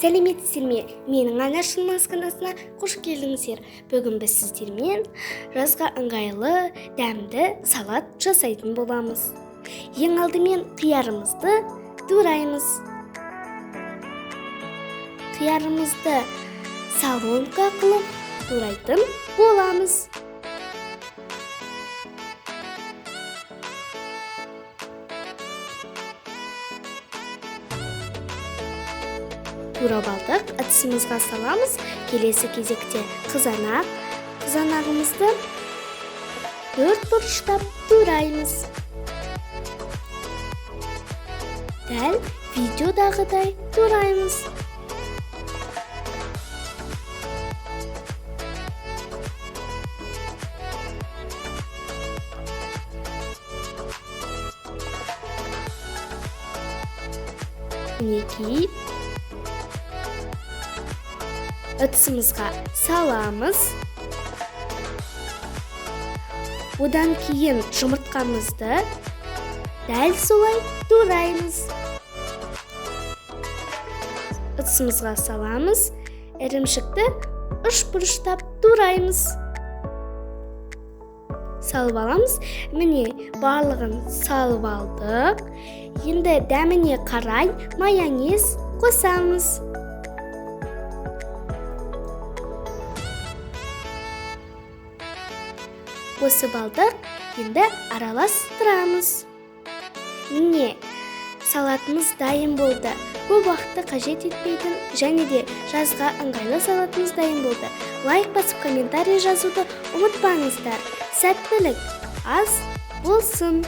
Сәлеметсіздер ме? Менің анашымның асханасына қош келдіңіздер. Бүгін біз сіздермен жазға ыңғайлы, дәмді салат жасайтын боламыз. Ең алдымен қиярымызды тураймыз. Қиярымызды соломка қылып турайтын боламыз. Турап алдық, ыдысымызға саламыз. Келесі кезекте қызанақ. Қызанағымызды 4 бұрыштап тураймыз. Дәл видеодағыдай тураймыз. Мінекей, ыдысымызға саламыз. Одан кейін жұмыртқамызды дәл солай тураймыз. Ыдысымызға саламыз. Ірімшікті үш бұрыштап тураймыз. Салып аламыз. Міне, барлығын салып алдық. Енді дәміне қарай майонез қосамыз. Қосып алдық, енді араластырамыз. Міне, салатымыз дайын болды. Көп уақытты қажет етпейтін және де жазға ыңғайлы салатымыз дайын болды. Лайк басып, комментарий жазуды ұмытпаңыздар. Сәттілік, ас болсын!